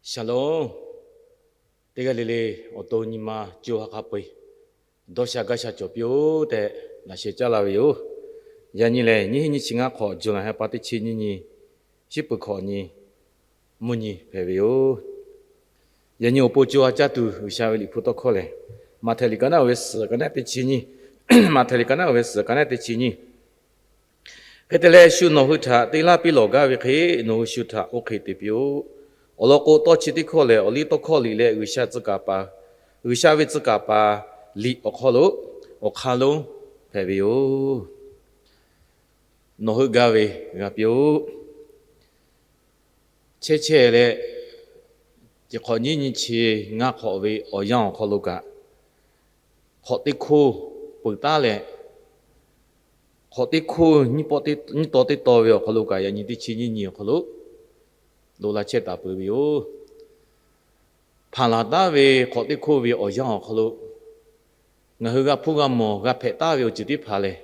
Shalom. Teˇ g'aˇ le le awˬ to nyi ma co ha hk'a peu-eˬ dawˇ sha gaˇ sha cawˬ piˇ-oˆ tehꞈ laꞈ sheh caˉ laˇ ve yoˬ. Yaꞈ nyi lehˬ, nyiˇ hinˉ nyiˇ chi ngaˇ hk'awꞈ, July ha pa teˇ chi nyiˇ nyi, shiˉ peuˬ hkawꞈ nyi, mvuhˇ nyi hpehꞈ ve yoˬ. Yaꞈ nyi awˬ pon co ha caˇ tuˬ G'uiˬsha ve liꞈ hpu tawˇ hkawˇ lehˬ, Maꞈhtehˍ liꞈ ka naˉ uiˍ ve suhˍ ka naˉ teˇ chi nyiˇ, Maꞈhtehˍ liꞈ ka naˉ uiˍ ve suhˍ ka naˉ teˇ chi nyiˇ. Hk'e te leh, shu nawˬ hui htaꞈ te laˇ piˇ lawˬ gaˇ ve hk'e, nawˬ hui shu htaꞈ oˇ hk'e te piˇ-oˆ. Awˬ lawn k'o, tawˇ chi teˇ hkawˇ lehˬ, awˬ liˇ tawˇ hkawˇ liꞈ leh G'uiˬsha tcuh kaˍ paˍ, G'uiˬsha ve tcuh kaˍ paˍ liꞈ awˬ hk'aw lo awˬ hk'aˇ lonˉ hpehꞈ ve yoˬ. Nawˬ hui gaˇ ve g'a piˇ-oˆ. Chehˇ chehˇ leh, chi hk'awꞈ nyiˇ nyi chi ngaˇ hk'awꞈ ve awˬ yanˇ awˬ hk'aw lo kaꞈ, hk'awꞈ teˇ hkoˇ peuˬ taˉ leh, hk'awꞈ teˇ hkoˇ nyiˇ taw teˇ taw ve awˬ hk'aw lo kaꞈ, yaꞈ nyi teˇ chi nyiˇ nyi awˬ hk'aw lo loꞈ la chehˇ taˍ peuˬ ve yoˬ. Hpanˍ laˬ taˉ ve hk'awꞈ teˇ hkoˇ ve awˬ yanˇ awˬ hk'aw lo, ngaˬ hui g'a hpuˇ g'a mawˬ g'a hpehꞈ taˍ ve awˬ ceuˬ teˇ hpaˍ lehˬ,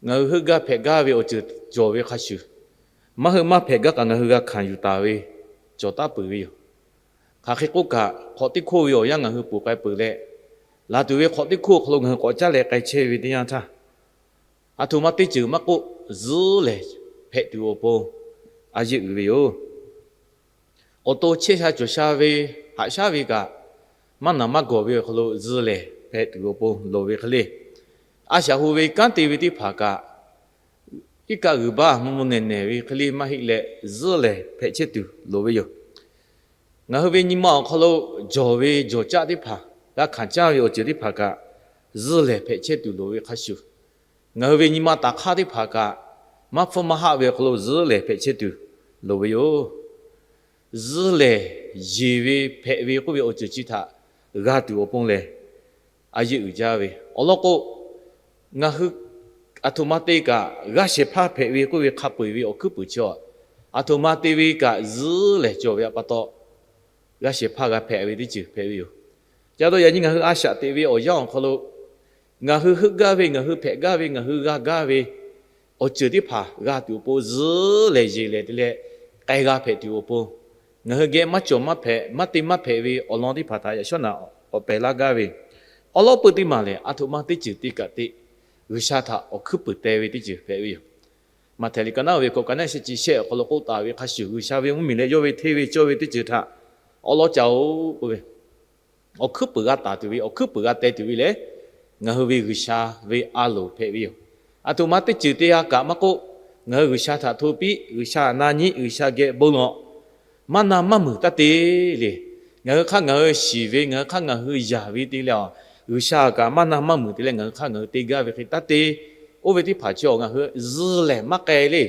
ngaˬ hui heuˆ gaˇ hpehꞈ gaˇ ve awˬ ceuˬ cawˬ ve hk'a shuˍ, maˇ heuˆ maˇ hpehꞈ gaˇ kaꞈ ngaˬ hui g'a hkanˍ yuˬ taˍ ve cawˬ taˉ peuˬ ve yoˬ. Hk'aˬ hk'e k'oˆ kaꞈ, hk'awꞈ teˇ hkoˇ ve awˬ yanˇ ngaˬ hui ponˬ k'ai peuˬ leh, laˬ tuˬ ve hk'awꞈ teˇ hkoˇ awˬ hk'aw lo ngaˬ hui k'awꞈ caˇ leh k'ai chehˇ ve teˇ yanˇ htaˇ, aˬ htoꞈ ma teˇ ceuˬ maˇ k'oˆ, zuhˉ lehˬ hpehꞈ tuˬ awˬ pon a yeˇ uiˍ ve yoˬ. Awˬ to chehˇ sha cawˬ sha ve, haꞈ shaˉ ve kaꞈ, maˇ naˍ maˇ gawˬ ve awˬ hk'aw lo zuhˉ lehˬ hpehꞈ tuˬ awˬ pon loˍ ve hk'e le. A shaꞈ hu ve kanˉ te ve teˇ hpaˍ kaꞈ, iˉ kaˆ g'uiˬ baˆ mvuh mvuh nehˬ nehˬ ve hk'e le maˇ heˆ leh, zuhˉ lehˬ hpehꞈ chehˇ tuˬ loˍ ve yoˬ. Ngaˬ hui ve nyi ma awˬ hk'aw lo jawˬ ve jawˬ caˆ teˇ hpaˍ, g'a hkanˍ caˇ ve awˬ ceuˬ teˇ hpaˍ kaꞈ, zuhˉ lehˬ hpehꞈ chehˇ tuˬ loˍ ve hk'a shuˍ, ngaˬ hui ve nyi ma taˍ hk'aˇ teˇ hpaˍ kaꞈ, maˇ hpfuhˇ maˇ haˆ ve awˬ hk'aw lo zuhˉ lehˬ hpehꞈ chehˇ tuˬ loˍ ve yoˬ. Zuhˉ lehˬ yeˬ ve hpehꞈ ve k'oˆ ve awˬ ceuˬ chi htaꞈ g'a tuˬ awˬ pon lehˬ, a yeˇ uiˍ jaˇ ve. Awˬ lawn k'o, ngaˬ hui aˬ htoꞈ ma te kaꞈ g'a shehˍ hpaˇ hpehꞈ ve k'oˆ ve hk'a peu-eˬ ve awˬ hkuiˉ puiˍ chi a, aˬ htoꞈ ma te ve kaꞈ zuhˉ lehˬ cawˬ ve pa taw, g'a shehˍ hpaˇ g'a hpehꞈ ve teˇ ceuˬ hpehꞈ ve yoˬ. Ca taw yaꞈ nyi ngaˬ hui a shaꞈ teꞈ ve awˬ yanˇ awˬ hk'aw lo, ngaˬ hui heuˆ gaˇ ve, ngaˬ hui hpehꞈ gaˇ ve, ngaˬ hui g'a gaˇ ve awˬ ceuˬ teˇ hpaˍ g'a tuˬ awˬ pon zuhˉ lehˬ yeˬ lehˬ te leh k'ai g'a hpehꞈ tuˬ awˬ pon, ngaˬ hui geh maˇ cawˬ maˇ hpehꞈ, maˇ te maˇ hpehꞈ ve awˬ lawn teˇ hpaˍ htaꞈ yaꞈ shawˉ naꞈ k'awꞈ pehˬ laˇ gaˇ ve, awˬ lawˉ peuˇ teˇ maˬ lehˬ, aˬ htoꞈ ma teˇ ceuˬ te kaꞈ te, G'uiˬsha htaꞈ awˬ hkuiˉ puiˍ teh ve teˇ ceuˬ hpehꞈ ve yoˬ. Maꞈhtehˍ liꞈ ka naˉ ve hkawꞈ ka naˉ sheh chi shehˆ awˬ hk'aw lo k'oˆ taˍ ve hk'a shuˍ, G'uiˬsha ve mvuhˇmiˬ leh yawˇ ve hteˇ ve cawˇ ve teˇ ceuˬ htaꞈ awˉ lawˉ ca-oˬ k'oˆ ve, awˬ hkuiˉ puiˍ g'a taˍ tuˬ ve, awˬ hkuiˉ puiˍ g'a teh tuˬ ve lehˬ, ngaˬ hui ve G'uiˬsha ve a loˍ hpehꞈ ve yoˬ. Aˬ htoꞈ ma teˇ ceuˬ te g'a kaꞈ maˇ k'oˆ, ngaˬ hui G'uiˬsha htaꞈ hto piˇ, G'uiˬsha na nyi, G'uiˬsha geh bon lawˬ, maˇ na maˇ muiˬ taˇ te le. Ngaˬ hui hk'aˇ ngaˬ hui shiˍ ve, ngaˬ hui hk'aˇ ngaˬ hui yaˍ ve te leh, G'uiˬsha kaꞈ maˇ na maˇ muiˬ te leh ngaˬ hui hk'aˇ ngaˬ hui te gaˇ ve hk'e taˇ te. Oˇ ve teˇ hpaˍ chi ngaˬ hui zuhˉ lehˬ maˇ k'ai le.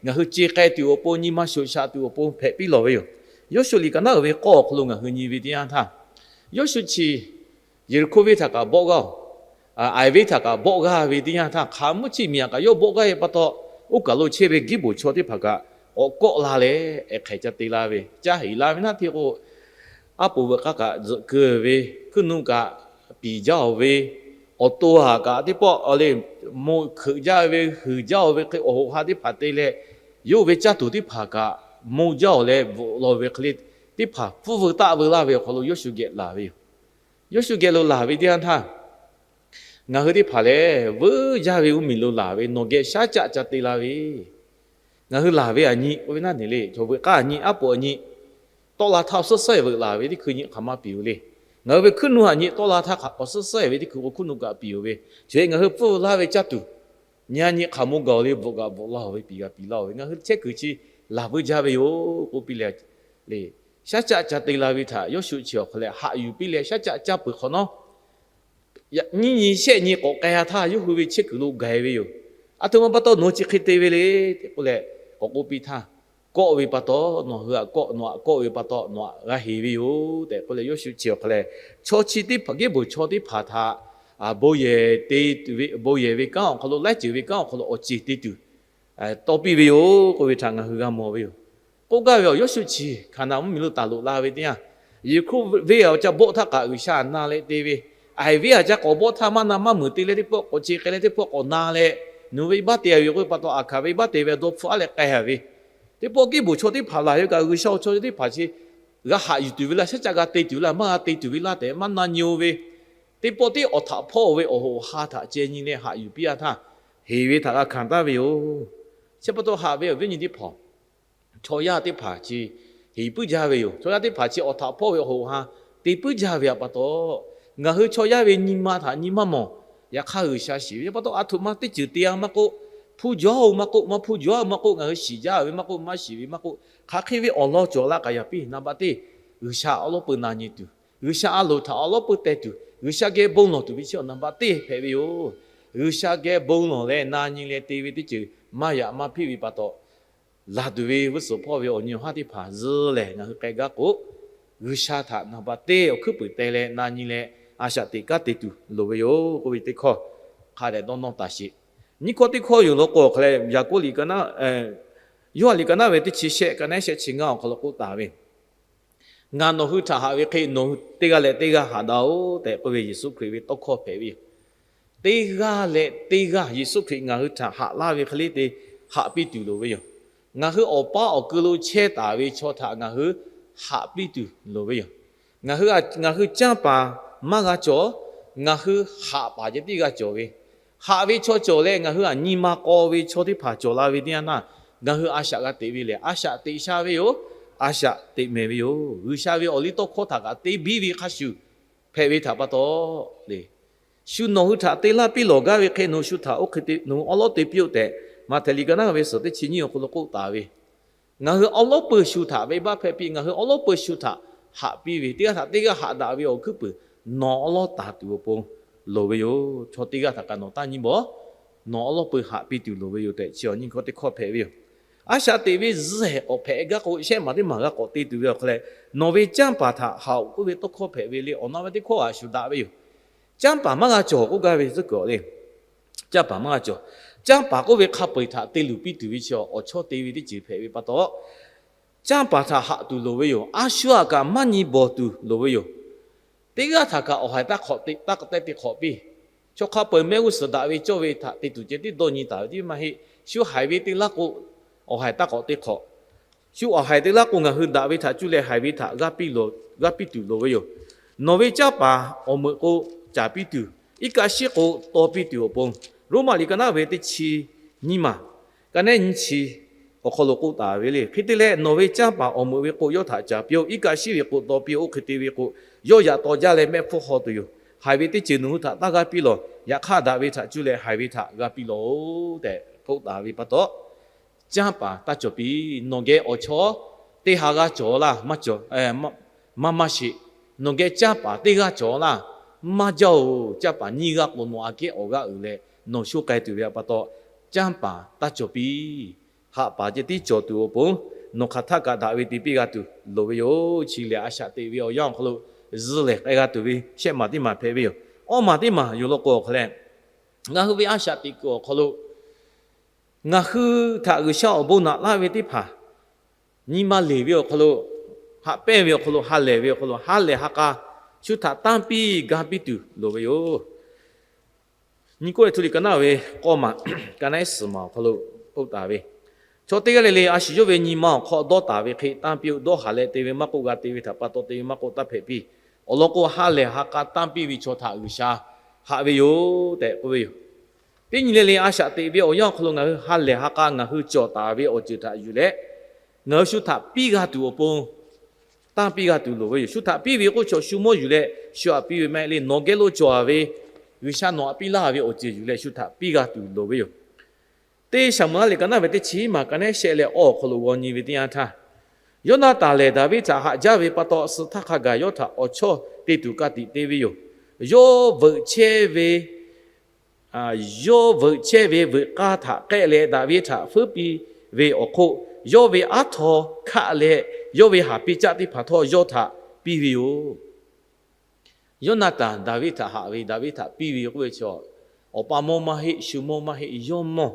Ngaˬ hui ce k'ai tuˬ awˬ pon, nyi ma shoꞈ shaꞈ tuˬ awˬ pon hpehꞈ piˇ lawˬ ve yoˬ. Yawˇshuˆ liꞈ ka naˉ uiˍ ve k'awˇ awˬ hk'aw lo ngaˬ hui nyi ve teˇ yanˇ htaˇ, Yawˇshuˆ chi Yeˍriˆhkoˇ venˇ htaꞈ kaꞈ bawˆ g'aˇ-oˬ, Aiˍ venˇ htaꞈ kaꞈ bawˆ g'aˇ ve teˇ yanˇ htaˇ, hk'aˬ mvuhˇ chi miˬ htaꞈ kaꞈ yawˇ bawˆ g'aˇ ve pa taw, oˇ kaˬ lo chehˇ ve giˉ boˬ chaw teˇ hpaˍ kaꞈ k'awꞈ kawˆ la leh, ehˍ hk'ehꞈ ca te la ve, ca heˍ la ve naˉ hteˇ k'o, aˉ poꞈ veuꞈ k'aˇ kaꞈ tzuhꞈ keu ve, hkuiˉ nuˆ kaꞈ piˍ jaˇ-oˬ ve, awˬ to haꞈ kaꞈ teˇ pawˆ le, mo hkeuꞈ jaˇ ve, huiˍ jaˇ-oˬ ve hk'e awˬ hoꞈ ha teˇ hpaˍ te leh, yawˇ ve caˇ tuˬ teˇ hpaˍ kaꞈ mo jaˇ-oˬ leh bvuhꞈ lawˬ ve hk'e le, teˇ hpaˍ pfuhˇ veu taˆ veu laˇ ve awˬ hk'aw lo Yawˇshuˆ geh laˬ ve yoˬ. Yawˇshuˆ geh lo laˬ ve teˇ yanˇ htaˇ, ngaˬ hui teˇ hpaˍ lehˬ veuˉ jaˇ ve mvuhˇmiˬ lo laˬ ve, nawˬ geh shaˉ caˆ ca te la ve, ngaˬ hui laˬ ve aˬ nyi k'oˆ ve naˉ neˬ le, chaw veuꞈ k'aˇ aˬ nyi, aˉ poꞈ aˬ nyi, tawˆ la htaˇ awˬ suhˉ suhˉ-eˬ veuꞈ laˬ ve teˇ hkui nyi hk'aˬ ma piˍ-oˬ le. Ngaˬ hui ve hkuiˉ nuˆ aˬ nyi tawˆ la htaˇ awˬ suhˉ suhˉ-eˬ ve teˇ hkui k'o hkuiˉ nuˆ kaꞈ piˍ-oˬ ve, chi ngaˬ hui pfuhˇ veu laˇ ve caˇ tuˬ, nyi aˬ nyi hk'aˬ mo gaˬ-oˬ le, bvuhꞈ kaꞈ bvuhꞈ laˇ-oˬ ve, piˍ kaꞈ piˍ laˇ-oˬ ve, ngaˬ hui chehˇ kuiˬ chi laˬ veuˉ jaˇ ve yoˬ k'oˆ piˇ leh, le, shaˉ caˆ ca te la ve htaꞈ Yawˇshuˆ chi awˬ hk'aw leh haꞈ yuˬ piˇ leh shaˉ caˆ caˇ peuˬ hk'awꞈ nawˉ, nyiˇ nyi shehˆ nyi k'awꞈ k'ai-a htaˇ yawˇ hui ve chehˇ kuiˬ lo gaˬ-e ve yoˬ. Aˬ htoꞈ ma pa taw nawˬ hui chi hk'e te ve le tehꞈ k'oˆ leh k'awꞈ k'oˆ piˇ htaˇ, kawˆ ve pa taw nawˬ hui htaꞈ kawˆ, nawˬ htaꞈ kawˆ ve pa taw nawˬ htaꞈ g'a heˍ ve yoˬ tehꞈ k'oˆ leh, Yawˇshuˆ chi awˬ hk'aw leh chaw chi teˇ hpaˍ, giˉ boˬ chaw teˇ hpaˍ htaꞈ bon yehˬ te tuˬ ve, bon yehˬ ve kanˉ awˬ hk'aw lo, laiˉ ceuˬ ve kanˉ awˬ hk'aw lo awˬ ceˬ te tuˬ tawˇ piˇ ve yoˬ k'oˆ ve htaꞈ ngaˬ hui g'a mawˬ ve yoˬ. K'oˆ gaˇ ve awˬ, Yawˇshuˆ chi Hkaˍnanˍ mvuhˇmiˬ lo taˍ loꞈ la ve teˇ yanˇ, Yeˍriˆhkoˇ venˇ aˬ ca bawˆ htaˇ kaꞈ G'uiˬsha aˬ na leh te ve, Aiˍ venˇ aˬ ca k'awꞈ bawˆ htaˇ maˇ na maˇ muiˬ te leh teˇ pawˆ k'awꞈ ce k'ai leh teˇ pawˆ k'awꞈ na leh, nawˬ ve iˉ baˆ te ve k'oˆ ve pa taw Aˍhkaˍ ve iˉ baˆ te ve dawˇ hpfuhˇ aˉ leh k'ai-a ve, teˇ pawˆ giˉ boˬ chaw teˇ hpaˍ laˬ ve kaꞈ G'uiˬsha awˬ chaw teˇ hpaˍ chi g'a haꞈ yuˬ tuˬ ve laˇ, shaˉ caˆ g'a te tuˬ ve laˇ, maˇ g'a te tuˬ ve laˇ tehꞈ maˇ na nyi-o ve, teˇ pawˆ tiˉ awˬ htaꞈ hpawˇ-oˬ ve awˬ hoꞈ awˬ ha htaꞈ ceh nyi leh haꞈ yuˬ piˇ-a htaˇ, heˍ ve htaꞈ g'a hkanˍ taˍ ve yoˬ. Chi pa taw haꞈ ve awˬ viˉ awˬ nyi teˇ hpaˍ, chaw yaˇ teˇ hpaˍ chi heˍ puiˉ jaˇ ve yoˬ. Chaw yaˇ teˇ hpaˍ chi awˬ htaꞈ hpawˇ ve awˬ hoꞈ awˬ ha te puiˉ jaˇ ve pa taw, ngaˬ hui chaw yaˇ ve nyi ma htaꞈ nyi maˇ mawˬ. Yaꞈ hk'aˇ G'uiˬsha shiˍ ve pa taw, a htoꞈ ma teˇ ceuˬ te-a maˇ k'oˆ, hpuˇ jaw-oˬ maˇ k'oˆ, maˇ hpuˇ jaw-oˬ maˇ k'oˆ, ngaˬ hui shiˍ jaˇ ve maˇ k'oˆ, maˇ shiˍ ve maˇ k'oˆ, hk'aˬ hk'e ve awˬ lawn cawˬ la kaꞈ yaꞈ piˇ. Naˍ baˆ teˇ, G'uiˬsha awˉ lawˉ peu na nyi tuˬ, G'uiˬsha a loˍ htaꞈ awˉ lawˉ peu teh tuˬ, G'uiˬsha geh bon lawˬ tuˬ ve chi awˬ naˍ baˆ teˇ hpehꞈ ve yoˬ. G'uiˬsha geh bon lawˬ leh na nyi leh te ve teˇ ceuˬ maˇ yaꞈ maˇ hpiˇ ve pa taw, laˬ tuˬ ve g'uˇ suhˍ hpawˇ ve awˬ nyi awˬ haˉ teˇ hpaˍ zuh lehˬ, ngaˬ hui k'ai gaˇ k'o, G'uiˬsha htaꞈ naˍ baˆ teˇ awˬ hkuiˉ puiˍ teh leh na nyi leh a shaꞈ teꞈ kaˉ te tuˬ loˍ ve yoˬ k'oˆ ve teˇ hkawˇ hk'a dehꞈ dawˇ nawˇ taˍ sheˍ. Nyiˇ hkawˇ teˇ hkawˇ yoˬ law k'o, awˬ hk'a leh Yaˍkoˆ liꞈ ka naˉ, Yoˇhanˬ liꞈ ka naˉ ve teˇ chi shehˆ, ka naˉ shehˆ chi ngaˇ awˬ hk'aw lo k'oˆ taˍ ve, Ngaˬ nawˬ hui htaꞈ haꞈ ve hk'e nawˬ hui teˇ g'aˇ leh teˇ g'aˇ haꞈ daꞈ-oˬ tehꞈ k'oˆ ve Yeˍsuˆ Hkriꞈ ve tawˇ hkawˇ hpehꞈ ve yoˬ. Teˇ g'aˇ leh teˇ g'aˇ Yeˍsuˆ Hkriꞈ ngaˬ hui htaꞈ haꞈ laˇ ve hk'e le te haꞈ piˇ tuˬ loˍ ve yoˬ. Ngaˬ hui awˬ paˇ awˬ keu lo chehˇ taˍ ve chaw htaꞈ ngaˬ hui haꞈ piˇ tuˬ loˍ ve yoˬ. Ngaˬ hui, ngaˬ hui canˇ paˍ maˇ g'a cawˬ, ngaˬ hui haꞈ paˍ ceh tiˉ g'a cawˬ ve, haꞈ ve chaw cawˬ leh ngaˬ hui aꞈ nyi ma k'aw ve chaw teˇ hpaˍ cawˬ la ve teˇ yanˇ htaˇ, ngaˬ hui a shaꞈ g'a teꞈ ve lehˬ, a shaꞈ teꞈ sha ve yoˬ. A shaꞈ teꞈ mehˍ ve yoˬ. G'uiˬsha ve awˬ liˇ tawˇ hkawˇ htaꞈ kaꞈ te biˇ ve hk'a shuˍ hpehꞈ ve htaꞈ pa taw le, shu nawˬ hui htaꞈ te laˇ piˇ lawˬ gaˇ ve hk'e nawˬ shu htaꞈ oˇ hk'e te nawˬ hui awˉ lawˉ te piˇ-oˆ tehꞈ, Maꞈhtehˍ liꞈ ka naˉ ve suhˍ teˇ chi nyiˇ awˬ hk'aw lo k'oˆ taˍ ve, ngaˬ hui awˉ lawˉ peu shu htaꞈ venˇbaˆ hpehˇ piˇ, ngaˬ hui awˉ lawˉ peu shu htaꞈ haꞈ piˇ ve, teˇ g'aˇ htaꞈ teˇ g'aˇ haꞈ daꞈ ve awˬ hkuiˉ puiˍ nawˬ awˉ lawˉ taˍ tuˬ awˬ pon loˍ ve yoˬ. Chaw teˇ g'aˇ htaꞈ kaꞈ nawˬ taˇ nyi bawˬ, nawˬ awˉ lawˉ peu haꞈ piˇ tuˬ loˍ ve yoˬ tehꞈ, chi awˬ nyi hkawˇ teˇ hkawˇ hpehꞈ ve yoˬ. A shaꞈ teꞈ ve zuhˬ-ehˍ k'awꞈ hpehꞈ gaˇ k'o, shehˆ maˬ teˇ maˬ g'a k'awꞈ te tuˬ ve awˬ hk'a leh, nawˬ ve canˇ paˍ htaꞈ haꞈ-oˬ k'oˆ ve tawˇ hkawˇ hpehꞈ ve le. Awˬ na ve teˇ hkawˇ a shu daꞈ ve yoˬ. Canˇ paˍ maˇ g'a cawˬ k'oˆ gaˇ ve tcuhˉ kuiˬ le. Canˇ paˍ maˇ g'a cawˬ. Canˇ paˍ k'oˆ ve hk'a peu-eˬ htaꞈ te luˬ piˇ tuˬ ve chi awˬ chawˇ te ve teˇ ceuˬ hpehꞈ ve pa taw, canˇ paˍ htaꞈ haꞈ tuˬ loˍ ve yoˬ. A shu aꞈ kaꞈ maˇ nyi bawˬ tuˬ loˍ ve yoˬ. Teˇ g'aˇ htaꞈ kaꞈ awˬ haiˬ taˇ hk'awꞈ te, taˇ k'awꞈ tehˆ te hk'awꞈ piˇ. Chaw hk'a peu-eˬ mehˆ g'uˇ suhˍ daꞈ ve cawˇ ve htaꞈ te tuˬ ceh tiˉ dawˇ nyi taˍ ve tiˉ maˇ heˆ. Shu haiˬ ve te laˇ k'o, awˬ haiˬ taˇ k'awꞈ te hk'awꞈ. Shu awˬ haiˬ te laˇ k'o, ngaˬ hui daꞈ ve htaꞈ cuˇ leh haiˬ ve htaꞈ g'a piˇ tuˬ loˍ ve yoˬ. Nawˬ ve canˇ paˍ awˬ meuꞈ k'o, caˍ piˇ tuˬ, iˉ kaˆ shiˉ k'o, taw piˇ tuˬ awˬ pon, Roˉmaꞈ liꞈ ka naˉ ve teˇ chi nyiˇ maˬ, ka nehˉ nyiˇ chi awˬ hk'aw lo k'oˆ taˍ ve le. Hk'e te leh, nawˬ ve canˇ paˍ awˬ meuꞈ ve k'o, yawˇ htaꞈ caˍ piˇ-oˆ. Iˉ kaˆ shiˉ ve k'o, taw piˇ-oˆ. Oˇ hk'e te ve k'o, yawˇ yaꞈ taw jaˇ leh mehˆ hpfuhˇ haw tuˬ yoˬ. Haiˬ ve teˇ ceuˬ nawˬ hui htaꞈ taˇ g'a piˇ lawˬ. Yaꞈ hk'aˇ, daꞈ ve htaꞈ cuˇ leh haiˬ ve htaꞈ g'a piˇ lawˬ-oˬ tehꞈ k'oˆ taˍ ve pa taw, canˇ paˍ taˇ cawˬ piˇ. Nawˬ geh awˬ chawˇ teˇ ha g'a cawˬ laˇ, maˇ cawˬ, maˇ maˇ sheˍ. Nawˬ geh canˇ paˍ teˇ g'aˇ cawˬ laˇ, maˇ jaˇ-oˬ. Canˇ paˍ nyiˇ g'aˇ k'o, nawˬ aꞈ kehˉ awˬ g'aˇ uiˍ leh nawˬ sho k'ai tuˬ ve pa taw, canˇ paˍ taˇ cawˬ piˇ. Haꞈ paˍ ceh tiˉ cawˬ tuˬ awˬ pon, nawˬ hk'aˬ htaˇ kaꞈ daꞈ ve te piˇ g'a tuˬ loˍ ve yoˬ. Chi lehˬ, a shaꞈ teꞈ ve awˬ yanˇ awˬ hk'aw lo zuhˬ lehˬ k'ai g'a tuˬ ve shehˆ maˬ teˇ maˬ hpehꞈ ve yoˬ. Awˇ maˬ teˇ maˬ yoˬ law k'o, awˬ hk'a leh ngaˬ hui ve a shaꞈ teꞈ kuiˬ awˬ hk'aw lo ngaˬ hui htaꞈ G'uiˬsha awˬ bon naꞈ laˇ ve teˇ hpaˍ, nyi ma leˬ ve awˬ hk'aw lo, haꞈ pehnˇ ve awˬ hk'aw lo, ha lehˬ ve awˬ hk'aw lo, ha lehˬ ha k'a shu htaꞈ tanˇ piˇ gaˇ piˇ tuˬ loˍ ve yoˬ. Nyi k'oˆ leh, Htu liꞈ ka naˉ ve k'awˇ maˬ, ka naˉ suhˍ maˬ awˬ hk'aw lo k'oˆ taˍ ve, chaw teˇ g'aˇ le le a shu yawˇ ve nyi ma awˬ hk'aw dawˇ taˍ ve hk'e tanˇ piˇ-oˆ. Dawˇ haˍ leh te ve maˇ k'oˆ, g'a te ve htaꞈ pa taw te ve maˇ k'oˆ, taˇ hpehꞈ piˇ. Awˬ lawn k'o, ha lehˬ ha k'a tanˇ piˇ ve chaw htaꞈ G'uiˬsha haꞈ ve yoˬ tehꞈ k'oˆ ve yoˬ. Teˇ nyi le le a shaꞈ teꞈ ve awˬ yanˇ awˬ hk'aw lo ngaˬ hui ha lehˬ ha k'a ngaˬ hui cawˬ taˍ ve awˬ ceuˬ htaꞈ yuˬ leh, ngaˬ hui shu htaꞈ piˇ g'a tuˬ awˬ pon tanˇ piˇ g'a tuˬ loˍ ve yoˬ. Shu htaꞈ piˇ ve k'oˆ chaw shu mawˇ yuˬ leh shu htaꞈ piˇ ve maˇ heˆ le. Nawˬ geh lo cawˬ ve G'uiˬsha nawˬ htaꞈ piˇ laˇ ve awˬ ceuˬ yuˬ leh shu htaꞈ piˇ g'a tuˬ loˍ ve yoˬ. Teˇ Saˍmo-eˍlaˆ liꞈ ka naˉ ve teˇ chi maˬ, ka nehˉ shehˆ leh awˇ awˬ hk'aw lo g'aw nyi ve teˇ yanˇ htaˇ, Yawˇnaˍtanˍ lehˬ Daˍviˆ htaꞈ haꞈ jaˇ ve pa taw, suh htaˇ hk'a gaˬ yawˇ htaꞈ awˬ chawˇ te tuˬ ka tiꞈ te ve yoˬ. Yawˇ veuꞈ chehˇ ve, yawˇ veuꞈ chehˇ ve veuꞈ k'aˇ htaꞈ k'ehˆ leh Daˍviˆ htaꞈ feuˉ piˇ ve awˬ hk'oˆ, yawˇ ve aˉ htaw hkaˆ leh yawˇ ve haˍ piˇ caˆ teˇ hpaˍ htawˇ yawˇ htaꞈ piˇ ve yoˬ. Yawˇnaˍtanˍ Daˍviˆ htaꞈ haꞈ ve, Daˍviˆ htaꞈ piˇ ve k'oˆ ve chi, awˬ pa mawˇ maˇ heˆ, shu mawˇ maˇ heˆ, yawˇ mawˇ.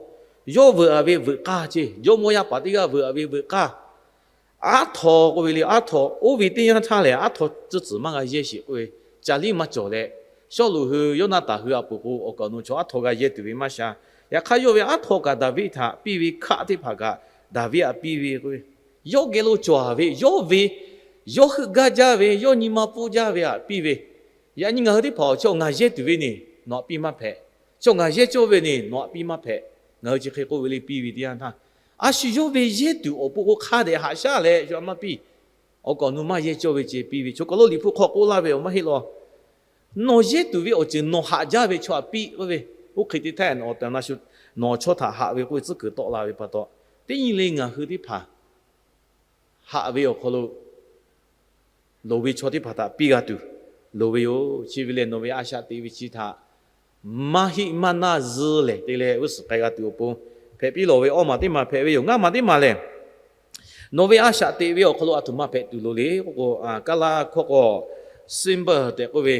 Yawˇ veuꞈ-a ve veuꞈ k'aˇ ceˇ, jawˇmawˇ yaˇ paˍ teˇ g'aˇ veuꞈ-a ve veuꞈ k'aˇ. Aˉ htaw k'oˆ ve le, aˉ htaw oˇ ve teˇ yanˇ htaˇ lehˬ, aˉ htaw tcuhˉ tcuhˍ maˇ g'a yehˇ sheˍ k'oˆ ve, caˬ liˇ maˇ cawˬ leh, Sawˉluꞈ hui Yawˇnaˍtanˍ hui a poˍ k'o, awˬ kaˍ awˬ nu chaw aˉ htaw g'a yehˇ tuˬ ve maˇ sha. Yaꞈ hk'aˇ, yawˇ ve aˉ htaw kaꞈ Daˍviˆ htaꞈ piˇ ve hkaˆ teˇ hpaˍ kaꞈ Daˍviˆ htaꞈ piˇ ve k'oˆ ve, yawˇ geh lo cawˬ-a ve, yawˇ ve Yawˇ heuˆ gaˇ jaˇ ve, yawˇ nyi ma pfuhˇ jaˇ ve htaꞈ piˇ ve. Yaꞈ nyi ngaˬ hui teˇ hpaˍ awˬ chaw ngaˬ yehˇ tuˬ ve neˬ nawˬ htaꞈ piˇ maˇ hpehꞈ. Chaw ngaˬ yehˇ cawˇ ve neˬ nawˬ htaꞈ piˇ maˇ hpehꞈ. Ngaˬ hui chi hk'e k'oˆ ve le piˇ ve teˇ yanˇ htaˇ, a shu yawˇ ve yehˇ tuˬ awˬ pon k'o hk'a dehꞈ haꞈ shaˉ leh shu maˇ piˇ. Awˬ kaˍ awˬ nu maˇ yehˇ cawˇ ve ceh piˇ ve, chaw kaˬ lo Liꞈ hpu hk'aw k'oˆ laˇ ve awˬ maˇ heˆ law. Nawˬ yehˇ tuˬ ve awˬ ceuˬ nawˬ haꞈ jaˇ ve chaw htaꞈ piˇ k'oˆ ve. Oˇ hk'e te htaˇ nawˬ awˬ tehˬ awˬ na shu nawˬ chaw htaꞈ haꞈ ve k'oˆ ve tcuhˉ kuiˬ tawˆ la ve pa taw, teˇ nyi le ngaˬ hui teˇ hpaˍ haꞈ ve awˬ hk'aw lo loˍ ve chaw teˇ hpaˍ htaꞈ piˇ g'a tuˬ loˍ ve yoˬ. Chi ve lehˬ nawˬ ve a shaꞈ teꞈ ve chi htaꞈ maˇ heˆ maˇ naˇ zuh lehˬ te leh g'uˇ suhˍ k'ai g'a tuˬ awˬ pon hpehꞈ piˇ lawˬ ve awˇ maˬ teˇ maˬ hpehꞈ ve yoˬ. Ngaˇ maˬ teˇ maˬ lehˬ, nawˬ ve a shaꞈ teꞈ ve awˬ hk'aw lo aˬ htoꞈ ma hpehꞈ tuˬ loˍ le k'oˆ k'o, Kaˇlaˇ hkawˇ k'o symbol tehꞈ k'oˆ ve,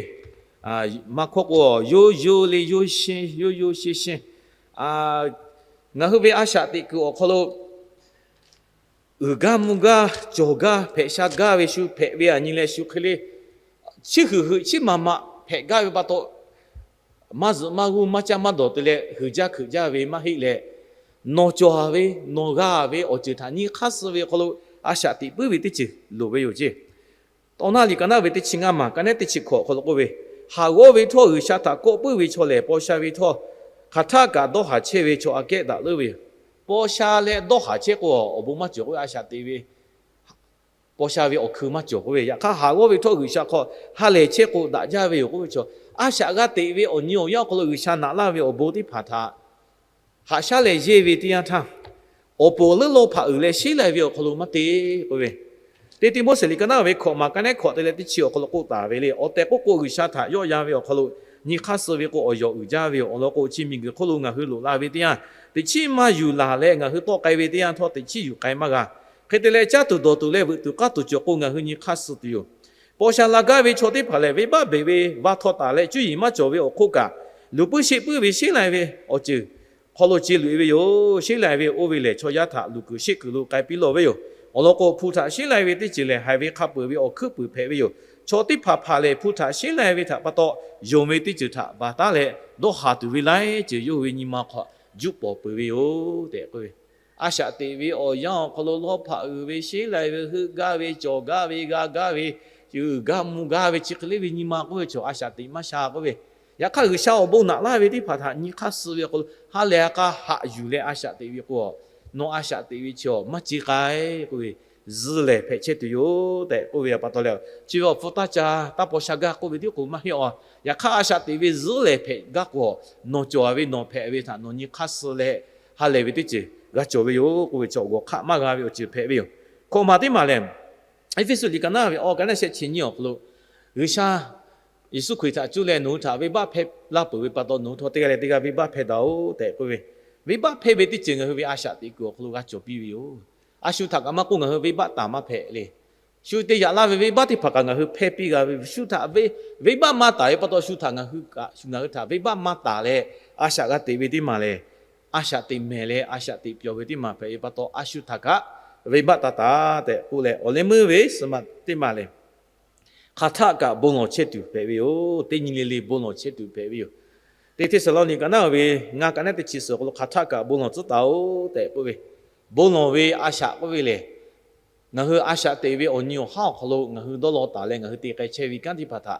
maˇ hkawˇ k'o yawˇ yawˇ le yawˇ sheˇ yawˇ yawˇ sheˇ sheˇ, ngaˬ hui ve a shaꞈ teꞈ kuiˬ awˬ hk'aw lo uiˍ gaˇ mvuh gaˇ cawˬ gaˇ hpehꞈ sha gaˇ ve shu hpehꞈ ve aˬ nyi leh shu hk'e le, chiˇ huiˍ huiˍ chiˇ maˬ maꞈ hpehꞈ gaˇ ve pa taw, maˇ zuhꞈ maˇ g'uˇ maˇ caˇ maˇ dawˬ te leh huiˍ jaˇ hkuiꞈ jaˇ ve maˇ heˆ leh, nawˬ cawˬ ve nawˬ g'a ve awˬ ceuˬ htaꞈ nyi hk'aˇ suh ve awˬ hk'aw lo a shaꞈ teꞈ puiˉ ve teˇ ceuˬ loˍ ve yoˬ ceˇ. Tawˇ naˇ liꞈ ka naˉ ve teˇ chi ngaˇ maˬ ka nehˉ teˇ chi hkawꞈ awˬ hk'aw lo k'oˆ ve, Haˍ g'awˇ ve htawˇ G'uiˬsha htaꞈ kawˆ puiˉ ve chaw lehˬ, paw sha ve htawˇ hk'aˬ htaˆ kaꞈ dawˇ haˍ chehˇ ve chaw aꞈ kehˉ daꞈ leuˉ ve yoˬ. Paw sha leh dawˇ haˍ chehˇ k'o, awˬ bon maˇ cawˬ k'oˆ ve a shaꞈ teꞈ ve paw sha ve awˬ hkui maˇ cawˬ k'oˆ ve. Yaꞈ hk'aˇ, haˍ g'awˇ ve htawˇ G'uiˬsha hk'aw ha lehˬ chehˇ k'o daꞈ jaˇ ve yoˬ k'oˆ ve chaw, a shaꞈ g'a teꞈ ve awˬ nyi awˬ yanˇ awˬ hk'aw lo G'uiˬsha naꞈ laˇ ve awˬ bon teˇ hpaˍ htaꞈ haꞈ shaˉ leh yehˇ ve teˇ yanˇ htaˇ, awˬ poˍ leuˉ lawˇ hpaꞈ uiˍ leh sheˉ lai ve awˬ hk'aw lo maˇ te k'oˆ ve. Teˇ Tiˆmoˉseˍ liꞈ ka naˉ ve hkawꞈ maˬ ka nehˉ hkawꞈ te leh teˇ chi awˬ hk'aw lo k'oˆ taˍ ve le. Awˬ tehˬ k'oˆ k'o, G'uiˬsha htaꞈ yawˆ yan ve awˬ hk'aw lo nyi hk'aˇ suh ve k'o, awˬ yawˬ uiˍ jaˇ ve yoˬ. Awˬ lawn k'o, chi miˬguiˬ hk'oˆ lo ngaˬ hui loꞈ la ve teˇ yanˇ, teꞈ chiˉ maˇ yuˬ laˬ leh ngaˬ hui tawˆ k'ai ve teˇ yanˇ htawˇ, teꞈ chiˉ yuˬ k'ai maˇ g'a. Hk'e te leh, caˇ tuˬ dawˬ tuˬ leh veuꞈ tuˬ k'aˇ tuˬ cawˬ k'o, ngaˬ hui nyi hk'aˇ suh tuˬ yoˬ. Paw sha la gaˇ ve chaw teˇ hpaˍ lehˬ, venˇbaˆ beˬ ve va htaw taˍ leh cuˇ yiˍ maˇ cawˬ ve awˬ hk'oˆ kaꞈ, luˬ puiˉ sheˆ puiˉ ve sheˉ lai ve awˬ ceuˬ hk'aw lo ce luꞈ e ve yoˬ. Sheˉ lai ve oˇ ve lehˬ, chaw yaˇ htaꞈ luˬ kuiˬ sheˆ kuiˬ lo k'ai piˇ lawˬ ve yoˬ. Awˬ lawn k'o, hpu htaꞈ sheˉ lai ve teˇ ceuˬ lehˬ, haiˬ ve hk'a peuˬ ve awˬ hkuiˉ puiˍ hpehꞈ ve yoˬ. Chaw teˇ hpaˍ hpaˍ lehˬ, hpu htaꞈ sheˉ lai ve htaꞈ pa taw, yonˍ ve teˇ ceuˬ htaꞈ baˬ taˉ leh dawˇ haˍ tuˬ ve laiˉ ceuˬ yawˇ hui ve nyi ma hk'aw juˆ pawˍ peuˬ ve yoˬ tehꞈ k'oˆ ve. A shaꞈ teꞈ ve awˬ yanˇ awˬ hk'aw lo lawˇ hpaꞈ uiˍ ve, sheˉ lai ve, heuˆ gaˇ ve, cawˬ gaˇ ve, g'a gaˇ ve, uiˍ gaˇ mvuh gaˇ ve, chi hk'e le ve nyi ma k'oˆ ve chaw a shaꞈ teꞈ maˇ sha k'oˆ ve. Yaꞈ hk'aˇ, G'uiˬsha awˬ bon naꞈ laˇ ve teˇ hpaˍ htaꞈ nyi hk'aˇ suh ve awˬ hk'aw lo ha lehˬ a k'a haꞈ yuˬ leh a shaꞈ teꞈ ve k'o, nawˬ a shaꞈ teꞈ ve chi maˇ ce k'ai k'oˆ ve, zuhˆ lehˬ hpehꞈ chehˇ tuˬ yoˬ tehꞈ k'oˆ ve pa taw leh, chi ve awˬ hpfuh taˇ ca taˇ paw sha gaˇ k'oˆ ve tiˉ k'o maˇ heˆ a. Yaꞈ hk'aˇ, a shaꞈ teꞈ ve zuhˆ lehˬ hpehꞈ gaˇ k'o, nawˬ cawˬ ve nawˬ hpehꞈ ve htaꞈ nawˬ nyi hk'aˇ suh leh ha lehˬ ve teˇ ceuˬ g'a cawˬ ve yoˬ k'oˆ ve chaw g'awˬ hk'aˆ maˇ g'a ve awˬ ceuˬ hpehꞈ ve yoˬ. Hkawꞈ maˬ teˇ maˬ lehˬ, Eˇfeˇsuꞈ liꞈ ka naˉ ve awˬ ka naˉ shehˆ chi nyiˇ awˬ hk'aw lo, G'uiˬsha Yeˍsuˆ Hkriꞈ htaꞈ cuˇ leh nawˬ hui htaꞈ venˇbaˆ hpehˇ laˇ peuˬ ve pa taw, nawˬ hui htawˇ teˇ g'aˇ leh teˇ g'aˇ venˇbaˆ hpehˇ daꞈ oꞈ tehꞈ k'oˆ ve. Venˇbaˆ hpehˇ ve teˇ ceuˬ ngaˬ hui ve a shaꞈ teꞈ kuiˬ awˬ hk'aw lo g'a cawˬ piˇ ve yoˬ. A shu htaꞈ kaꞈ maˇ k'oˆ, ngaˬ hui venˇbaˆ taˍ maˇ hpehꞈ le. Shu te yaꞈ laˇ ve venˇbaˆ teˇ hpaˍ kaꞈ ngaˬ hui hpehˇ piˇ g'a ve, shu htaꞈ ve, venˇbaˆ maˇ taˍ ve pa taw, shu htaꞈ ngaˬ hui kaꞈ, shu ngaˬ hui htaꞈ venˇbaˆ maˇ taˍ leh a shaꞈ g'a teꞈ ve teˇ maˬ lehˬ, a shaꞈ teꞈ mehˍ leh a shaꞈ teꞈ pyawˬ ve teˇ maˬ hpehꞈ ve pa taw, a shu htaꞈ kaꞈ venˇbaˆ taˍ taˍ tehꞈ k'oˆ leh, awˬ leh meuˇ ve suhˍ maˬ teˇ maˬ lehˬ, hk'aˬ htaˆ kaꞈ bon lawˬ chehˇ tuˬ hpehꞈ ve yoˬ. Teˇ nyi le le bon lawˬ chehˇ tuˬ hpehꞈ ve yoˬ. Teˇ Hteˇsaˍlawˇniˆ ka naˉ ve ngaˇ ka naˉ teˇ chi suhˍ awˬ hk'aw lo hk'aˬ htaˆ kaꞈ bon lawˬ tcuhˉ taˍ oꞈ tehꞈ k'oˆ ve, bon lawˬ ve a shaꞈ k'oˆ ve lehˬ, ngaˬ hui a shaꞈ teꞈ ve awˬ nyi awˬ haˉ awˬ hk'aw lo ngaˬ hui dawˇ law taˍ leh ngaˬ hui te k'ai chehˇ ve kanˉ teˇ hpaˍ htaꞈ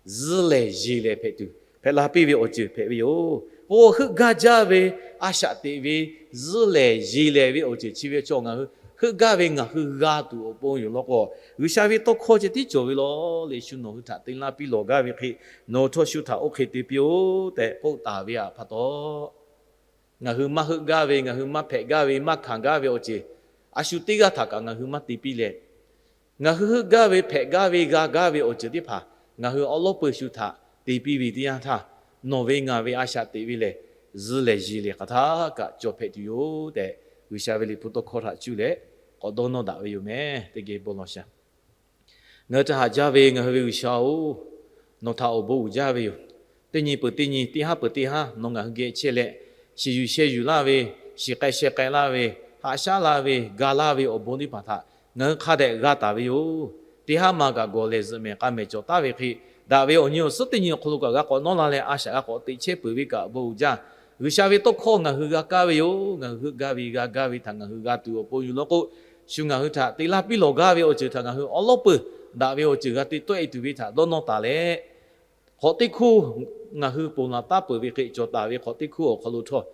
zuhˆ lehˬ yeˬ lehˬ hpehꞈ tuˬ hpehꞈ la piˇ ve awˬ ceuˬ hpehꞈ ve yoˬ. K'o, heuˆ gaˇ jaˇ ve a shaꞈ teꞈ ve zuhˆ lehˬ yeˬ lehˬ ve awˬ ceuˬ chi ve chaw ngaˬ hui heuˆ gaˇ ve ngaˬ hui g'a tuˬ awˬ pon yoˬ law k'o, G'uiˬsha ve tawˇ hkawˇ ceh tiˉ cawˬ ve law leh shu nawˬ hui htaꞈ te laˇ piˇ lawˬ gaˇ ve hk'e, nawˬ hui htawˇ shu htaꞈ oˇ hk'e te piˇ oˆ tehꞈ k'oˆ taˍ ve htaꞈ pa taw, ngaˬ hui maˇ heuˆ gaˇ ve, ngaˬ hui maˇ hpehꞈ gaˇ ve, maˇ hkanˍ gaˇ ve awˬ ceuˬ a shu teˇ g'aˇ htaꞈ kaꞈ ngaˬ hui maˇ te piˇ leh, ngaˬ hui heuˆ gaˇ ve, hpehꞈ gaˇ ve, g'a gaˇ ve awˬ ceuˬ teˇ hpaˍ ngaˬ hui awˉ lawˉ peuˬ shu htaꞈ te piˇ ve teˇ yanˇ htaˇ, nawˬ ve ngaˬ ve a shaꞈ teꞈ ve lehˬ, zuhˆ lehˬ yeˬ lehˬ hk'aˬ htaˆ kaꞈ cawˬ hpehꞈ tuˬ yoˬ tehꞈ, G'uiˬsha ve liꞈ hpu tawˇ hkawˇ htaꞈ cuˇ leh k'awꞈ dawˇ nawˇ daꞈ ve yoˬ meh. Teˇ geh bon lawˬ shaˍ. Ngaˬ hui htaꞈ haꞈ jaˇ ve ngaˬ hui ve G'uiˬsha-oˬ, nawˬ htaꞈ awˬ bon uiˍ jaˇ ve yoˬ. Teˇ nyi peuˬ teˇ nyi, teˇ haˉ peuˬ teˇ haˉ nawˬ ngaˬ hui geh chehˇ leh, shiˍ yuˬ sheh yuˬ laˇ ve, shiˍ k'ai sheh k'ai laˇ ve, haꞈ shaˉ laˇ ve, ga laˇ ve awˬ bon teˇ hpaˍ htaꞈ ngaˬ hui hk'a dehꞈ g'a taˍ ve yoˬ. Teˇ haˉ ma kaꞈ gawˬ lehˬ zuhꞈ mehˍ k'a mehˍ cawˬ taˍ ve hk'e, daꞈ ve awˬ nyi awˬ suhˉ teˇ nyi awˬ hk'aw lo kaꞈ g'a k'awꞈ nawˉ la leh, a shaꞈ g'a k'awꞈ teꞈ chehˇ peuˬ ve kaꞈ bon uiˍ jaˇ. G'uiˬsha ve tawˇ hkawˇ ngaˬ hui g'a kaˇ ve yoˬ. Ngaˬ hui heuˆ gaˇ ve, g'a gaˇ ve htaꞈ ngaˬ hui g'a tuˬ awˬ pon yoˬ law k'o, shu ngaˬ hui htaꞈ te laˇ piˇ lawˬ gaˇ ve awˬ ceuˬ htaꞈ ngaˬ hui awˉ lawˉ peuˬ daꞈ ve awˬ ceuˬ g'a te tawˆ e tuˬ ve htaꞈ dawˇ nawˇ taˍ leh, hk'awꞈ teˇ hkuˇ ngaˬ hui ponˬ laˬ taˉ peuˬ ve hk'e cawˬ taˍ ve hk'awꞈ teˇ hkuˇ awˬ hk'aw lo htawˇ,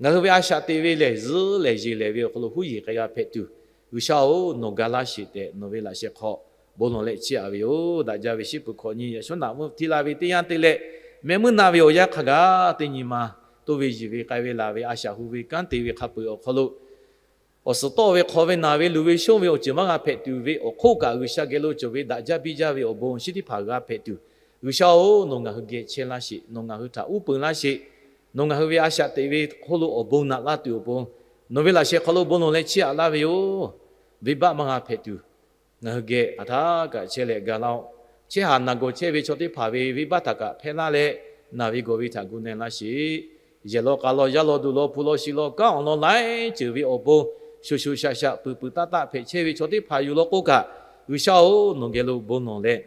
ngaˬ hui ve a shaꞈ teꞈ ve lehˬ zuhˉ lehˬ yeˬ lehˬ ve awˬ hk'aw lo huˉ yeˬ k'ai g'a hpehꞈ tuˬ, G'uiˬsha-oˬ, nawˬ ga laˇ sheˍ tehꞈ nawˬ ve laꞈ sheh hk'aw bon lawˬ leh chiˇ aꞈ ve yoˬ. Daꞈ jaˇ ve shiˉ peuˬ hkawꞈ nyi yaꞈ shawˉ naꞈ meuˇ htiˇ la ve teˇ yanˇ te leh, mehˆ meuˇ naˆ ve awˬ yanˇ hk'a gaˬ teˇ nyi ma toˇ ve yiˬ ve k'ai ve laˬ ve a shaꞈ hu ve kanˉ te ve hk'a peu-eˬ awˬ hk'aw lo, awˬ suhˍ tawˆ ve hk'aw ve naˬ ve luˬ ve shonˇ ve awˬ ceuˬ maˇ g'a hpehꞈ tuˬ ve awˬ hk'oˆ kaꞈ, G'uiˬsha geh lo cawˬ ve daꞈ jaˇ biˇ jaˇ ve awˬ bon shiˉ teˇ hpaˍ g'a hpehꞈ tuˬ, G'uiˬsha-oˬ, nawˬ ngaˬ hui geh chehˇ laˇ sheˍ. Nawˬ ngaˬ hui htaꞈ uˉ peunˍ laˇ sheˍ. Nawˬ ngaˬ hui ve a shaꞈ teꞈ ve hk'oˆ lo awˬ bon naꞈ laˇ tuˬ awˬ pon, nawˬ ve laꞈ sheh hk'aw lo bon lawˬ leh chiˇ aꞈ laˇ ve yoˬ. Venˇbaˆ maˇ g'a hpehꞈ tuˬ, ngaˬ hui geh hk'aˬ htaˇ kaꞈ chehˇ leh ga laˇ-oˆ. Chehˇ haˍ naˬ gawˬ chehˇ ve chaw teˇ hpaˍ ve venˇbaˆ htaꞈ kaꞈ hpehˇ laˇ leh, naˬ ve gawˬ ve htaꞈ gu na laˇ sheˍ. Yehˬ law k'a law, yaˇ law duˬ law, hpu law shi law, kanˉ awˬ lawn laiˉ ceuˬ ve awˬ bon, shuˍ shuˍ shaꞈ shaꞈ, puiˍ puiˍ taˆ taˆ hpehꞈ chehˇ ve chaw teˇ hpaˍ yuˬ law k'oˆ kaꞈ, G'uiˬsha-oˬ, nawˬ geh lo bon lawˬ leh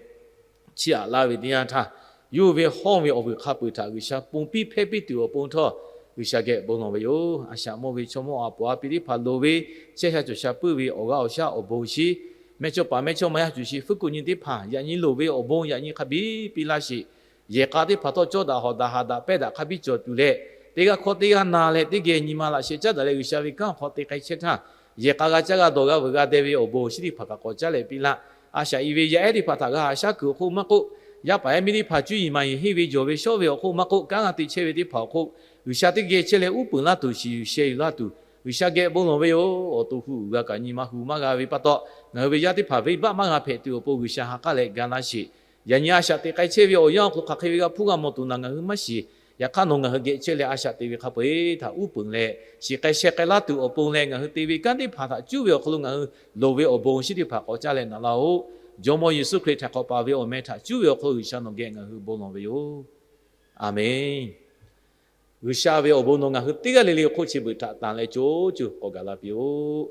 chiˇ aꞈ laˇ ve teˇ yanˇ htaˇ, yawˇ hui ve hawˇ ve awˬ vuiˬ hk'a peu-eˬ htaꞈ G'uiˬsha ponˬ piˇ hpehˇ piˇ tuˬ awˬ pon htawˇ, G'uiˬsha geh bon lawˬ ve yoˬ. A shaꞈ mawˇ ve chaw mawˇ a poˍ a pi teˇ hpaˍ loˍ ve, chehˇ sha cawˬ sha puiˇ ve awˬ g'aˇ awˬ shaˉ awˬ bon shiˉ, mehˇchawˇ paˍ mehˇchawˇma yaˇ cuˬ shi fuˉ kuꞈ nyi teˇ hpaˍ yaꞈ nyi loˍ ve awˬ bon yaꞈ nyi hk'a biˇ piˇ laˇ sheˍ. Yehˬ k'a teˇ hpaˍ htawˇ cawˇ daꞈ hawˍ daꞈ haˍ daꞈ pehˇ daꞈ hk'a biˇ cawˬ tuˬ leh, teˇ g'aˇ hkawˇ teˇ g'aˇ na leh teˇ geh nyi ma laꞈ sheh caˉ daꞈ leh G'uiˬsha ve kanˉ hk'aw te k'ai chehˇ htaˇ, yehˬ k'a g'a caˇ g'a dawˬ g'a veuꞈ g'a deh ve awˬ bon shiˉ teˇ hpaˍ kaꞈ k'awꞈ caˉ leh piˇ laˇ. A shaꞈ i ve yaˇ ehˉ teˇ hpaˍ htaꞈ g'a haꞈ shaˉ kuiˬ awˬ hk'oˆ maˇ k'oˆ, yaˇ paˍ yaˇ miˇ teˇ hpaˍ cuˇ yiˍ maˍ yiˍ henˇ ve jawˬ ve shawˉ ve awˬ hk'oˆ maˇ k'oˆ, kanˉ g'a te chehˇ ve teˇ hpaˍ awˬ hk'oˆ, G'uiˬsha teˇ geh chehˇ leh uˉ peunˍ laˇ tuˬ, shiˍ yuˬ sheh yuˬ laˇ tuˬ, G'uiˬsha geh bon lawˬ ve yoˬ. Awˬ to hu uiˍ g'a kaꞈ nyi ma hu maˇ g'a ve pa taw, ngaˬ hui ve yaˇ teˇ hpaˍ venˇbaˆ maˇ g'a hpehꞈ tuˬ awˬ pon G'uiˬsha ha k'aˉ leh ga laˇ sheˍ. Yaꞈ nyi a shaꞈ teꞈ k'ai chehˇ ve awˬ yanˇ awˬ hk'aw lo hk'aˬ hk'e ve g'a hpuˇ g'a mawˬ tuˬ naˬ ngaˬ hui maˇ shiˍ. Yaꞈ hk'aˇ nawˬ ngaˬ hui geh chehˇ leh a shaꞈ teꞈ ve hk'a peu-eˬ htaꞈ uˉ peunˍ leh, shiˍ k'ai sheh k'ai laˇ tuˬ awˬ pon leh, ngaˬ hui te ve kanˉ teˇ hpaˍ htaꞈ cuˉ ve awˬ hk'aw lo ngaˬ hui loˍ ve awˬ bon shiˉ teˇ hpaˍ k'awꞈ caˇ leh naꞈ laˇ-oˆ. Jawˇmawˇ Yeˍsuˆ Hkriꞈ htaꞈ hk'awꞈ paˍ ve awˬ meh htaꞈ cuˉ ve awˬ hk'aw lo G'uiˬsha nawˬ geh ngaˬ hui bon lawˬ ve yoˬ. A menˬ. G'uiˬsha ve awˬ bon nawˬ ngaˬ hui teˇ g'aˇ le le awˬ hk'oˆ chi beuꞈ htaꞈ tanˬ leh co co k'awꞈ gaˬ la piˇ-oˆ.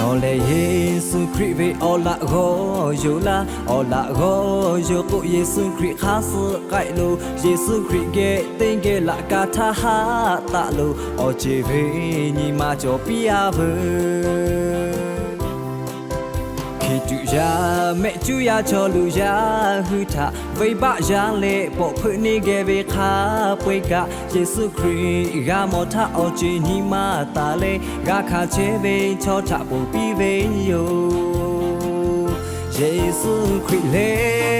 Nawˬ lehˬ Yeˍsuˆ Hkriꞈ ve awˬ laꞈ g'awˇ yoˬ laˇ. Awˬ laꞈ g'awˇ yoˬ k'o, Yeˍsuˆ Hkriꞈ hk'aˇ suh k'ai loˬ. Yeˍsuˆ Hkriꞈ geh teˇ geh laꞈ ka htaˇ haˆ taˆ loˬ. Awˬ ceˬ ve nyi ma cawˬ piˇ-a veuˬ. Hkiˬ tuꞈ yaˇ mehˆ cuˉ yaˇ chaw luˬ yaˇ hui htaꞈ venˇbaˆ yaˇ leh pawꞈ hpeuꞈ neˇ geh ve hk'a peu-eˬ kaꞈ, Yeˍsuˆ Hkriꞈ g'a mawˬ htaˇ awˬ ceˬ nyi ma taˍ leh, g'a hkanˍ chehˇ ve chaw htaꞈ ponˬ piˇ ve yoˬ. Yeˍsuˆ Hkriꞈ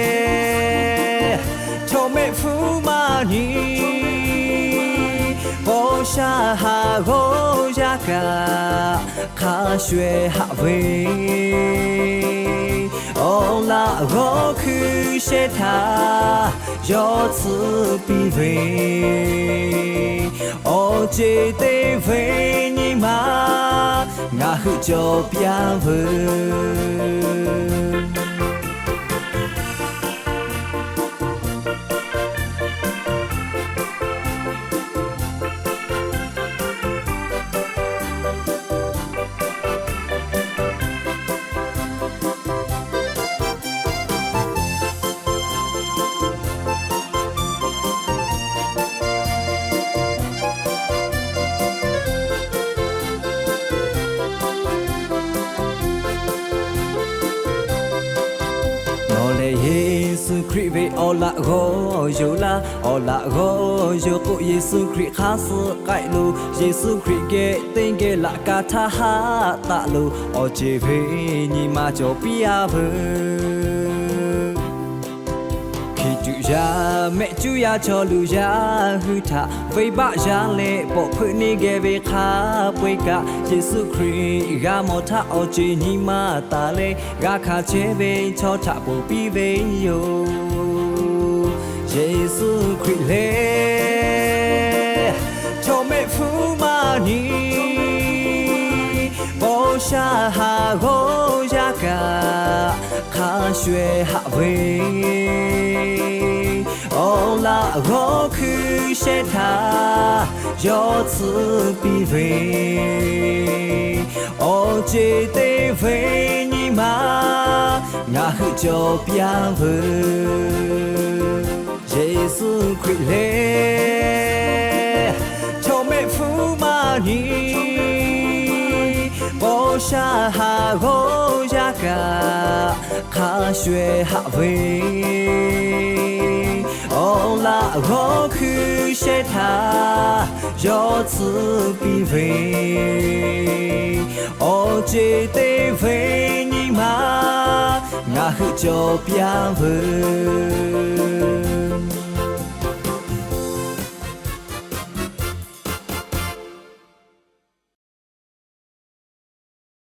lehˬ, chaw mehˆ hpfuhˇ maˇ nyi paw sha haˍ g'awˇ yaˇ kaꞈ hk'a sho-eˬ haꞈ ve, awˬ laꞈ g'awˇ hkui sheh htaꞈ yawˇ tsuhˇ piˇ ve, awˬ ceˬ te ve nyi ma ngaˬ hui cawˬ piˇ-a veuˬ. Nawˬ lehˬ Yeˍsuˆ Hkriꞈ ve awˬ laꞈ g'awˇ yoˬ laˇ. Awˬ laꞈ g'awˇ yoˬ k'o, Yeˍsuˆ Hkriꞈ hk'aˇ suh k'ai loˬ. Yeˍsuˆ Hkriꞈ geh teˇ geh laꞈ ka htaˇ haˆ taˆ loˬ. Awˬ ceˬ ve nyi ma cawˬ piˇ-a veuˬ. Hkiˬ tuꞈ yaˇ mehˆ cuˉ yaˇ chaw luˬ yaˇ hui htaꞈ venˇbaˆ yaˇ leh pawꞈ hpeuꞈ neˇ geh ve hk'a peu-eˬ kaꞈ, Yeˍsuˆ Hkriꞈ g'a mawˬ htaˇ awˬ ceˬ nyi ma taˍ leh, g'a hkanˍ chehˇ ve chaw htaꞈ ponˬ piˇ ve yoˬ. Yeˍsuˆ Hkriꞈ lehˬ, chaw mehˆ hpfuhˇ maˇ nyi paw sha haˍ g'awˇ yaˇ kaꞈ hk'a sho-eˬ haꞈ ve, awˬ laꞈ g'awˇ hkui sheh htaꞈ yawˇ tcuhˉ piˇ ve, awˬ ceˬ te ve nyi ma ngaˬ hui cawˬ piˇ-a veuˬ. Yeˍsuˆ Hkriꞈ lehˬ, chaw mehˆ hpfuhˇ maˇ nyi, paw sha haˍ g'awˇ yaˇ kaꞈ hk'a shuˍ-ehˍ haꞈ ve, awˬ laꞈ g'awˇ hkui sheh htaꞈ yawˇ tcuhˉ piˇ ve, awˬ ceˬ te ve nyi ma ngaˬ hui cawˬ piˇ-a veuˬ.